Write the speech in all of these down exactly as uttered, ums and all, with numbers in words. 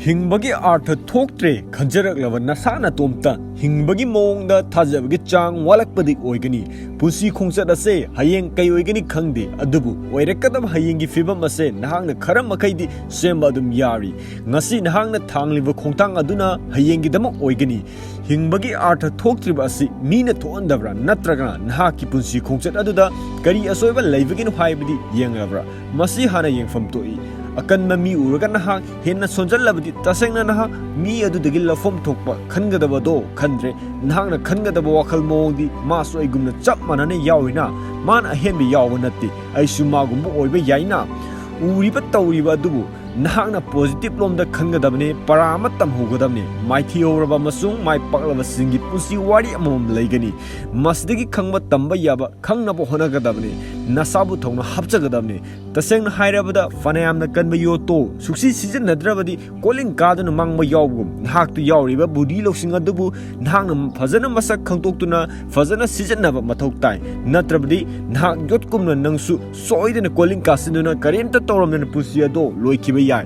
ꯍꯤꯡꯕꯒꯤ ꯑꯥꯔꯊ ꯊꯣꯛꯇ꯭ꯔꯦ ꯈꯟꯖꯔꯛꯂꯕ ꯅꯁꯥ ꯅꯇꯣꯝꯇ ꯍꯤꯡꯕꯒꯤ ꯃꯑꯣꯡꯗ ꯊꯥꯖꯕꯒꯤ ꯆꯥꯡ ꯋꯥꯠꯂꯛꯄꯗꯒꯤ ꯑꯣꯏꯒꯅꯤ꯫ ꯄꯨꯟꯁꯤ ꯈꯣꯡꯆꯠ ꯑꯁꯦ ꯍꯌꯦꯡ ꯀꯩ ꯑꯣꯏꯒꯅꯤ ꯈꯪꯗꯦ, ꯑꯗꯨꯕꯨ ꯑꯣꯏꯔꯛꯀꯗꯕ ꯍꯌꯦꯡꯒꯤ ꯐꯤꯕꯝ ꯑꯁꯦ ꯅꯍꯥꯛꯅ ꯈꯔ ꯃꯈꯩꯗꯤ ꯁꯦꯝꯕ ꯑꯗꯨꯝ ꯌꯥꯔꯤ꯫ ꯉꯁꯤ ꯅꯍꯥꯛꯅ ꯊꯥꯡꯂꯤꯕ ꯈꯣꯡꯊꯥꯡ ꯑꯗꯨꯅ ꯍꯌꯦꯡꯒꯤꯗꯃꯛ ꯑꯣꯏꯒꯅꯤ꯫ ꯍꯤꯡꯕꯒꯤ ꯑꯥꯔꯊ ꯊꯣꯛꯇ꯭ꯔꯤꯕ ꯑꯁꯤ ꯃꯤꯅ ꯊꯣꯛꯍꯟꯗꯕ꯭ꯔꯥ, ꯅꯠꯇ꯭ꯔꯒꯅ ꯅꯍꯥꯛꯀꯤ ꯄꯨꯟꯁꯤ ꯈꯣꯡꯆꯠ ꯑꯗꯨꯗ ꯀꯔꯤ ꯑꯁꯣꯏꯕ ꯂꯩꯕꯒꯤꯅꯣ ꯍꯥꯏꯕꯗꯤ ꯌꯦꯡꯂꯕ꯭ꯔꯥ? ꯃꯁꯤ ꯍꯥꯟꯅ ꯌꯦꯡꯐꯝ ꯊꯣꯛꯏ꯫ ꯑꯀꯟꯕ ꯃꯤ ꯎꯔꯒ ꯅꯍꯥꯛ ꯍꯦꯟꯅ ꯁꯣꯟꯖꯜꯂꯕꯗꯤ, ꯇꯁꯦꯡꯅ ꯅꯍꯥꯛ ꯃꯤ ꯑꯗꯨꯗꯒꯤ ꯂꯧꯐꯝ ꯊꯣꯛꯄ ꯈꯟꯒꯗꯕꯗꯣ ꯈꯟꯗ꯭ꯔꯦ꯫ ꯅꯍꯥꯛꯅ ꯈꯟꯒꯗꯕ ꯋꯥꯈꯜ ꯃꯑꯣꯡꯗꯤ ꯃꯥꯁꯨ ꯑꯩꯒꯨꯝꯅ ꯆꯞ ꯃꯥꯟꯅꯅ ꯌꯥꯎꯔꯤꯅ꯫ ꯃꯥꯅ ꯑꯍꯦꯟꯕ ꯌꯥꯎꯕ ꯅꯠꯇꯦ, ꯑꯩꯁꯨ ꯃꯥꯒꯨꯝꯕ ꯑꯣꯏꯕ ꯌꯥꯏꯅ꯫ ꯎꯔꯤꯕ ꯇꯧꯔꯤꯕ ꯑꯗꯨꯕꯨ ꯅꯍꯥꯛꯅ ꯄꯣꯖꯤꯇꯤꯚ ꯂꯣꯝꯗ ꯈꯟꯒꯗꯕꯅꯤ, ꯄꯔꯥ ꯑꯃ ꯇꯝꯍꯧꯒꯗꯕꯅꯤ꯫ ꯃꯥꯏꯊꯤꯍꯧꯔꯕ ꯑꯃꯁꯨꯡ ꯃꯥꯏ ꯄꯥꯛꯂꯕꯁꯤꯡꯒꯤ ꯄꯨꯟꯁꯤ ꯋꯥꯔꯤ ꯑꯃꯃꯝ ꯂꯩꯒꯅꯤ꯫ ꯃꯁꯤꯗꯒꯤ ꯈꯪꯕ ꯇꯝꯕ ꯌꯥꯕ ꯈꯪꯅꯕ ꯍꯣꯠꯅꯒꯗꯕꯅꯤ꯫ ꯅꯁꯥꯕꯨ ꯊꯧꯅꯥ ꯍꯥꯞꯆꯒꯗꯕꯅꯤ꯫ ꯇꯁꯦꯡꯅ ꯍꯥꯏꯔꯕꯗ, ꯐꯅꯌꯥꯝꯅ ꯀꯟꯕ ꯌꯣꯠꯇꯣ ꯁꯨꯛꯁꯤ ꯁꯤꯖꯤꯟꯅꯗ꯭ꯔꯕꯗꯤ ꯀꯣꯂꯤꯡ ꯀꯥꯗꯨꯅ ꯃꯥꯡꯕ ꯌꯥꯎꯕꯒꯨꯝ, ꯅꯍꯥꯛꯇ ꯌꯥꯎꯔꯤꯕ ꯕꯨꯙꯤ ꯂꯧꯁꯤꯡ ꯑꯗꯨꯕꯨ ꯅꯍꯥꯛꯅ ꯐꯖꯅ ꯃꯁꯛ ꯈꯪꯗꯣꯛꯇꯨꯅ ꯐꯖꯅ ꯁꯤꯖꯤꯟꯅꯕ ꯃꯊꯧ ꯇꯥꯏ꯫ ꯅꯠꯇ꯭ꯔꯕꯗꯤ ꯅꯍꯥꯛ ꯌꯣꯠꯀꯨꯝꯅ ꯅꯪꯁꯨ ꯁꯣꯏꯗꯅ ꯀꯣꯂꯤꯡ ꯀꯥꯁꯤꯟꯗꯨꯅ ꯀꯔꯤꯝꯇ ꯇꯧꯔꯝꯗꯅ ꯄꯨꯟꯁꯤ ꯑꯗꯣ ꯂꯣꯏꯈꯤꯕ ꯌꯥꯏ꯫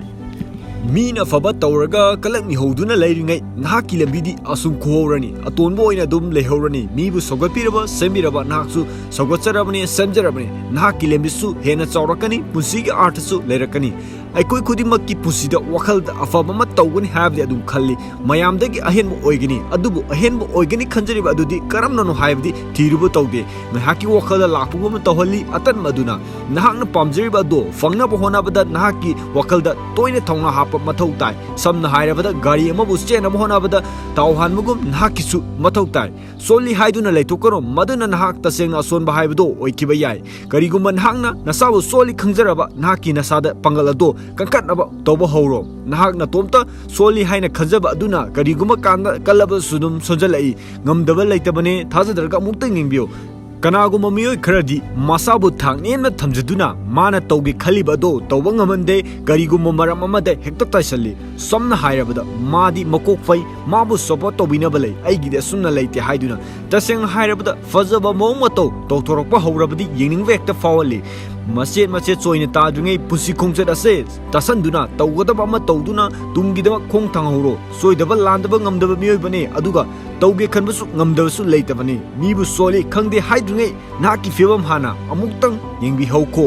ꯃꯤꯅ ꯑꯐꯕ ꯇꯧꯔꯒ ꯀꯂꯛꯃꯤꯍꯧꯗꯨꯅ ꯂꯩꯔꯤꯉꯩ ꯅꯍꯥꯛꯀꯤ ꯂꯝꯕꯤꯗꯤ ꯑꯁꯨꯝ ꯈꯨꯍꯧꯔꯅꯤ, ꯑꯇꯣꯟꯕ ꯑꯣꯏꯅ ꯑꯗꯨꯝ ꯂꯩꯍꯧꯔꯅꯤ꯫ ꯃꯤꯕꯨ ꯁꯧꯒꯠꯄꯤꯔꯕ, ꯁꯦꯝꯕꯤꯔꯕ ꯅꯍꯥꯛꯁꯨ ꯁꯧꯒꯠꯆꯔꯕꯅꯤ, ꯁꯦꯝꯖꯔꯕꯅꯤ꯫ ꯅꯍꯥꯛꯀꯤ ꯂꯝꯕꯤꯁꯨ ꯍꯦꯟꯅ ꯆꯥꯎꯔꯛꯀꯅꯤ, ꯄꯨꯟꯁꯤꯒꯤ ꯑꯥꯔꯊꯁꯨ ꯂꯩꯔꯛꯀꯅꯤ꯫ ꯑꯩꯈꯣꯏ ꯈꯨꯗꯤꯡꯃꯛꯀꯤ ꯄꯨꯟꯁꯤꯗ ꯋꯥꯈꯜꯗ ꯑꯐꯕ ꯑꯃ ꯇꯧꯒꯅꯤ ꯍꯥꯏꯕꯗꯤ ꯑꯗꯨꯝ ꯈꯜꯂꯤ, ꯃꯌꯥꯝꯗꯒꯤ ꯑꯍꯦꯟꯕ ꯑꯣꯏꯒꯅꯤ꯫ ꯑꯗꯨꯕꯨ ꯑꯍꯦꯟꯕ ꯑꯣꯏꯒꯅꯤ ꯈꯟꯖꯔꯤꯕ ꯑꯗꯨꯗꯤ ꯀꯔꯝꯅꯅꯣ ꯍꯥꯏꯕꯗꯤ ꯊꯤꯔꯨꯕ ꯇꯧꯗꯦ꯫ ꯉꯥꯏꯍꯥꯛꯀꯤ ꯋꯥꯈꯜꯗ ꯂꯥꯛꯄꯒꯨꯝꯅ ꯇꯧꯍꯜꯂꯤ꯫ ꯑꯇꯟꯕ ꯑꯗꯨꯅ ꯅꯍꯥꯛꯅ ꯄꯥꯝꯖꯔꯤꯕ ꯑꯗꯨ ꯐꯪꯅꯕ ꯍꯣꯠꯅꯕꯗ ꯅꯍꯥꯛꯀꯤ ꯋꯥꯈꯜꯗ ꯇꯣꯏꯅ ꯊꯧꯅꯥ ꯍꯥꯞꯄ ꯃꯊꯧ ꯇꯥꯏ꯫ ꯁꯝꯅ ꯍꯥꯏꯔꯕꯗ, ꯒꯥꯔꯤ ꯑꯃꯕꯨ ꯆꯦꯟꯅꯕ ꯍꯣꯠꯅꯕꯗ ꯊꯥꯎ ꯍꯥꯟꯕꯒꯨꯝ ꯅꯍꯥꯛꯀꯤꯁꯨ ꯃꯊꯧ ꯇꯥꯏ꯫ ꯁꯣꯜꯂꯤ ꯍꯥꯏꯗꯨꯅ ꯂꯩꯊꯣꯛꯀꯅꯨ, ꯃꯗꯨꯅ ꯅꯍꯥꯛ ꯇꯁꯦꯡꯅ ꯑꯁꯣꯟꯕ ꯍꯥꯏꯕꯗꯨ ꯑꯣꯏꯈꯤꯕ ꯌꯥꯏ꯫ ꯀꯔꯤꯒꯨꯝꯕ ꯅꯍꯥꯛꯅ ꯅꯁꯥꯕꯨ ꯁꯣꯜꯂꯤ ꯈꯪꯖꯔꯕ, ꯅꯍꯥꯛꯀꯤ ꯅꯁꯥꯗ ꯄꯥꯡꯒꯜ ꯑꯗꯨ ꯀꯟꯈꯠꯅꯕ ꯇꯧꯕ ꯍꯧꯔꯣ꯫ ꯅꯍꯥꯛ ꯅꯇꯣꯝꯇ ꯁꯣꯜꯂꯤ ꯍꯥꯏꯅ ꯈꯟꯖꯕ ꯑꯗꯨꯅ ꯀꯔꯤꯒꯨꯝꯕ ꯀꯥꯟꯗ ꯀꯜꯂꯕꯁꯨ ꯑꯗꯨꯝ ꯁꯣꯟꯖꯜꯂꯛꯏ꯫ ꯉꯝꯗꯕ ꯂꯩꯇꯕꯅꯦ, ꯊꯥꯖꯗ꯭ꯔꯒ ꯑꯃꯨꯛꯇꯪ ꯌꯦꯡꯕꯤꯌꯨ꯫ ꯀꯅꯥꯒꯨꯝꯕ ꯃꯤꯑꯣꯏ ꯈꯔꯗꯤ ꯃꯁꯥꯕꯨ ꯊꯥꯛ ꯅꯦꯝꯅ ꯊꯝꯖꯗꯨꯅ ꯃꯥꯅ ꯇꯧꯒꯦ ꯈꯜꯂꯤꯕ ꯑꯗꯨ ꯇꯧꯕ ꯉꯝꯍꯟꯗꯦ, ꯀꯔꯤꯒꯨꯝꯕ ꯃꯔꯝ ꯑꯃꯗ ꯍꯦꯛꯇ ꯇꯥꯏꯁꯜꯂꯤ꯫ ꯁꯝꯅ ꯍꯥꯏꯔꯕꯗ, ꯃꯥꯗꯤ ꯃꯀꯣꯛ ꯐꯩ, ꯃꯥꯕꯨ ꯁꯞꯄꯣꯔꯠ ꯇꯧꯕꯤꯅꯕ ꯂꯩ, ꯑꯩꯒꯤꯗꯤ ꯑꯁꯨꯝꯅ ꯂꯩꯇꯦ ꯍꯥꯏꯗꯨꯅ꯫ ꯇꯁꯦꯡꯅ ꯍꯥꯏꯔꯕꯗ, ꯐꯖꯕ ꯃꯑꯣꯡ ꯃꯇꯧ ꯇꯧꯊꯣꯔꯛꯄ ꯍꯧꯔꯕꯗꯤ ꯌꯦꯡꯅꯤꯡꯕ ꯍꯦꯛꯇ ꯐꯥꯎꯍꯜꯂꯤ꯫ ꯃꯆꯦꯠ ꯃꯆꯦꯠ ꯆꯣꯏꯅ ꯇꯥꯗ꯭ꯔꯤꯉꯩ ꯄꯨꯟꯁꯤ ꯈꯣꯡꯆꯠ ꯑꯁꯦ ꯇꯥꯁꯟꯗꯨꯅ ꯇꯧꯒꯗꯕ ꯑꯃ ꯇꯧꯗꯨꯅ ꯇꯨꯡꯒꯤꯗꯃꯛ ꯈꯣꯡ ꯊꯥꯡꯍꯧꯔꯣ꯫ ꯁꯣꯏꯗꯕ ꯂꯥꯟꯗꯕ ꯉꯝꯗꯕ ꯃꯤꯑꯣꯏꯕꯅꯦ, ꯑꯗꯨꯒ ꯇꯧꯒꯦ ꯈꯟꯕꯁꯨ ꯉꯝꯗꯕꯁꯨ ꯂꯩꯇꯕꯅꯤ꯫ ꯃꯤꯕꯨ ꯁꯣꯜꯂꯤ ꯈꯪꯗꯦ ꯍꯥꯏꯗ꯭ꯔꯤꯉꯩ ꯅꯍꯥꯛꯀꯤ ꯐꯤꯕꯝ ꯍꯥꯟꯅ ꯑꯃꯨꯛꯇꯪ ꯌꯦꯡꯕꯤꯍꯧꯈꯣ꯫